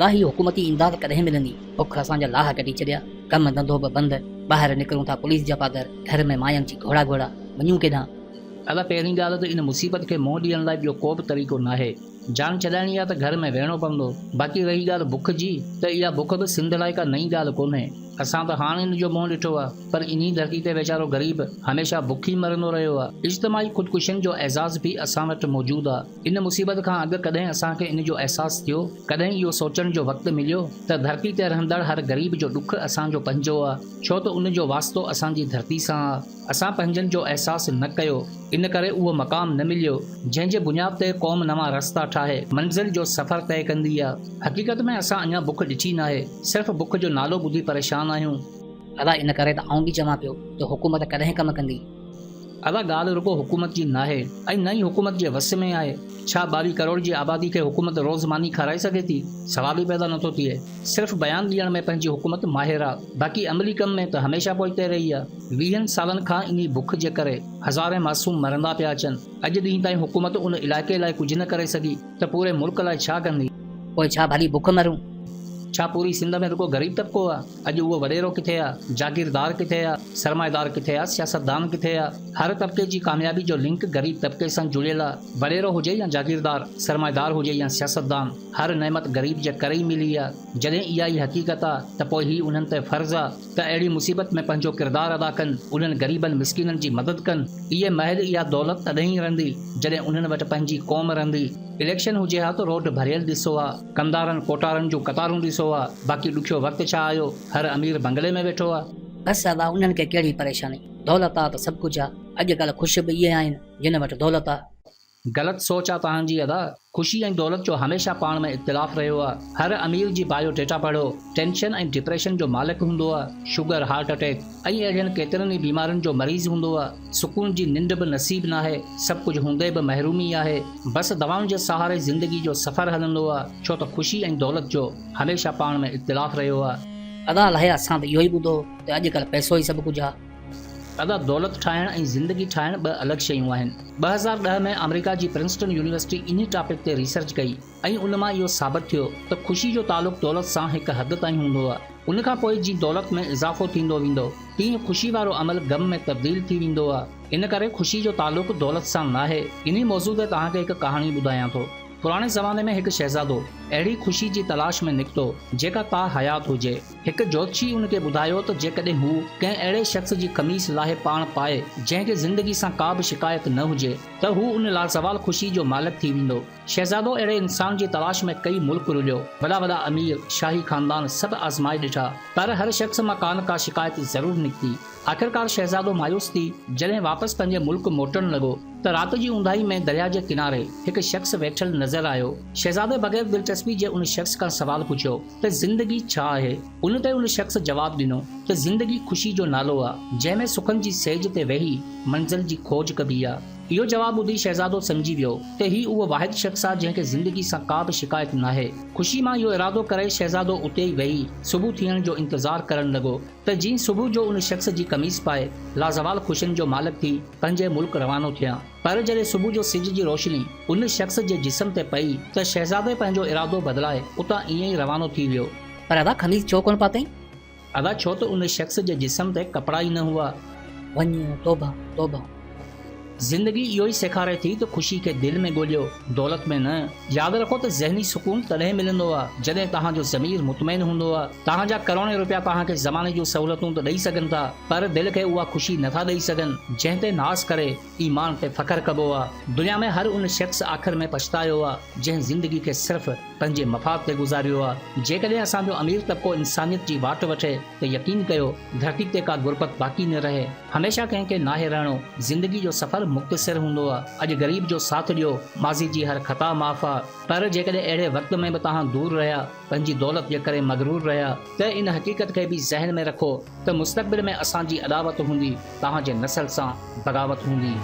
ادا هي حڪومتي امداد ڪڏهن ملندي؟ بک اسان جا لاهه ڪڍي ڇڏيا، ڪم ڌنڌو به بند، ٻاهر نڪرون ٿا پوليس جا پادر، گهر ۾ ماين جي گهوڙا گهوڙا، وڃون ڪيڏانهن؟ ادا پهرين ڳالهه ته ان مصيبت کي منهن ڏيڻ لاء ٻيو ڪو به طريقو ناهي. جان ڇڏائڻي آ ته گهر ۾ ويهڻو پوندو. باقي رهي ڳالهه بک جي ته اها بک به سنڌ لاء ڪا نئين ڳالهه ڪونهي. اسان ته هاڻ ان جو منهن ڏٺو آ پر انهي ڌرتي تي ويچارو غريب هميشه بکي مرندو رهيو آ. اجتماعي خودڪشين جو اعزاز به اسان وٽ موجود آ. ان مصيبت کان اڳ ڪڏهن اسان کي ان جو احساس ٿيو؟ ڪڏهن اهو سوچڻ جو وقت مليو ته ڌرتي تي رهندڙ هر غريب جو ڏک اسان جو پنهنجو آ ڇو ته ان جو واسطو اسان جي ڌرتي سان آ. اسان پنهنجن جو احساس نه ڪيو، ان ڪري اهو مقام نه مليو، جنهن جي بنياد تي قوم نوان رستا ٺاهي منزل جو سفر طئي ڪندي آ. حقيقت ۾ اسان اڃا بک ڏٺي ناهي، صرف بک جو نالو ٻڌي پريشان آهيون. ادا ان ڪري ته آئون به چوان پيو ته حڪومت ڪڏهن ڪم ڪندي. ادا ڳالهه رڳو حڪومت جي ناهي ۽ نه ئي حڪومت جي وس ۾ آهي. ڇا ٻاويهه ڪروڙ جي آبادي کي حڪومت روز ماني کارائي سگهي ٿي؟ سوال ئي پيدا نٿو ٿئي. صرف بيان ڏيڻ ۾ پنهنجي حڪومت ماهر آ، باقي عملي ڪم ۾ ته هميشه پوئتي رهي آ. ويهن سالن کان انهي بک جي ڪري هزارين معصوم مرندا پيا اچن. اڄ ڏينهن تائين حڪومت ان علائقي لاء ڪجهه نه ڪري سگهي ته پوري ملڪ لاء ڇا ڪندي؟ پوء ڇا ڀلي بک مرون؟ ڇا پوري سنڌ ۾ رڳو غريب طبقو آ؟ اڄ اهو وڏيرو ڪٿي آ؟ جاگيردار ڪٿي آ؟ سرمائيدار ڪٿي آ؟ سياستدان ڪٿي آ؟ هر طبقي جي ڪاميابي جو لنڪ غريب طبقي سان جڙيل آ. وڏيرو هجي يا جاگيردار، سرمائيدار هجي يا سياستدان، هر نعمت غريب جي ڪري ئي ملي آ. جڏهن اها ئي حقيقت آ ته پوء هي انهن تي فرض آ ته اهڙي مصيبت ۾ پنهنجو ڪردار ادا ڪن، انهن غريبن مسڪينن جي مدد ڪن. اهي مهل اها دولت تڏهن ئي رهندي جڏهن انهن وٽ پنهنجي قوم رهندي. اليڪشن هجي ها ته روڊ ڀريل ڏسو ها، ڪنڌارن ڪوٽارن جون قطارون ڏسو ها، باقي ڏکيو وقت ڇا آيو، هر امير بنگلي ۾ ويٺو آ. بس ادا انهن کي ڪهڙي پريشاني، دولت آ ته سڀ ڪجهه آ، اڄ ڪلهه خوش به اهي آهن جن وٽ دولت آ. غلط سوچ آ توهان جي ادا. خوشي ۽ دولت جو هميشه پاڻ ۾ اختلاف رهيو آ. هر امير جي بايو ڊيٽا پڙهو، ٽينشن ۽ ڊپريشن جو مالڪ هوندو آ، شگر، هارٽ اٽيڪ ۽ اهڙين ڪيترن ئي بيمارين جو مريض هوندو آ. سڪون جي ننڊ به نصيب ناهي، سڀ ڪجهه هوندي به محرومي آهي. بس دوائن جي سهاري زندگي جو سفر هلندو آ، ڇو ته خوشي ۽ دولت جو هميشه پاڻ ۾ اختلاف رهيو آ. ادا الائي اسان ته اهو ئي ٻڌو هو ته اڄڪلهه پئسو ئي سڀ ڪجهه آ. ادا دولت ٺاهڻ ۽ زندگي ٺاهڻ ٻه الڳ شيون آهن. 2010 ۾ آمريڪا جي پرنسٽن يونيورسٽي انهي ٽاپڪ تي ريسرچ ڪئي ۽ ان مان اهو ثابت ٿيو ته خوشي جو تعلق دولت سان هڪ حد تائين هوندو آهي. ان کان پوء جيئن دولت ۾ اضافو ٿيندو ويندو تيئن خوشي وارو عمل غم ۾ تبديل ٿي ويندو آهي. ان ڪري خوشي جو تعلق دولت سان ناهي. انهي موضوع تي توهان کي هڪ ڪهاڻي ٻڌايان ٿو. پراڻي زماني ۾ هڪ شهزادو اهڙي خوشي جي تلاش ۾ نڪتو جيڪا تا حيات هجي. هڪ جوتشي ان کي ٻڌايو ته جيڪڏهن هو ڪنهن اهڙي شخص جي قميص لاهي پاڻ پائي جنهن کي زندگي سان ڪا به شڪايت نه هجي ته هو ان لازوال خوشي جو مالڪ ٿي ويندو. شهزادو اهڙي انسان جي تلاش ۾ ڪئي ملڪ رليو، وڏا وڏا امير، شاهي خاندان سڀ آزمائي ڏٺا پر هر شخص مان ڪا نه ڪا شڪايت ضرور نڪتي. آخرڪار شهزادو مايوس ٿي جڏهن واپس پنهنجي ملڪ موٽڻ لڳو ته رات جي اونداهي ۾ درياء جي ڪناري هڪ شخص ويٺل نظر آيو. شهزادي بغير دلچسپي جي ان شخص کان سوال پڇيو ته زندگي ڇا آهي؟ ان تي ان شخص جواب ڏنو ته زندگي خوشي جو نالو آ، جنهن ۾ سکن جي سيج تي ويهي منزل جي کوج ڪبي آ. اهو جواب ٻڌي شهزادو سمجهي ويو ته هي اهو واحد شخص آ جنهن کي زندگي سان ڪا به شڪايت ناهي. خوشي مان اهو ارادو ڪري شهزادو اتي ئي ويهي صبح ٿيڻ جو انتظار ڪرڻ لڳو. ته جيئن صبح جو ان شخص جي قميص پائي لازوال خوشين جو مالڪ ٿي پنهنجي ملڪ روانو ٿيان. پر جڏهن صبح جو سج جي روشني ان شخص جي جسم تي پئي ته شهزادي پنهنجو ارادو بدلائي اتان ائين ئي روانو ٿي ويو. پر ادا قميص ڇو ڪونه پاتئين؟ ادا ڇو ته ان شخص جي جسم تي ڪپڙا ئي نه هئا. وڃ توبهه توبهه. زندگي اهو ئي سيکاري ٿي ته خوشي کي دل ۾ ڳوليو، دولت ۾ نه. ياد رکو ته ذهني سڪون تڏهن ملندو آهي، جڏهن توهان جو ضمير مطمئن هوندو آهي. توهان جا ڪروڙين روپيا توهان کي زماني جون سهولتون ته ڏئي سگهن ٿا، پر دل کي اها خوشي نه ٿا ڏئي سگهن، جنهن تي ناز ڪري ايمان تي فخر ڪبو آهي. دنيا ۾ هر ان شخص آخر ۾ پڇتايو آهي، جنهن زندگي کي صرف پنهنجي مفاد تي گذاريو آهي. جيڪڏهن اسان جو امير طبقو انسانيت جي واٽ وٺي ته يقين ڪيو ڌرتي تي ڪا غربت باقي نه رهي. هميشه ڪنهن کي ناهي رهڻو. زندگي جو سفر مختصر هوندو آ. اڄ غريب جو ساٿ ڏيو، ماضي جي هر خطا معاف آ. پر جيڪڏهن اهڙي وقت ۾ به توهان دور رهيا، پنهنجي دولت جي ڪري مغرور رهيا ته ان حقيقت کي به ذهن ۾ رکو ته مستقبل ۾ اسان جي عداوت هوندي، توهان جي نسل سان بغاوت هوندي.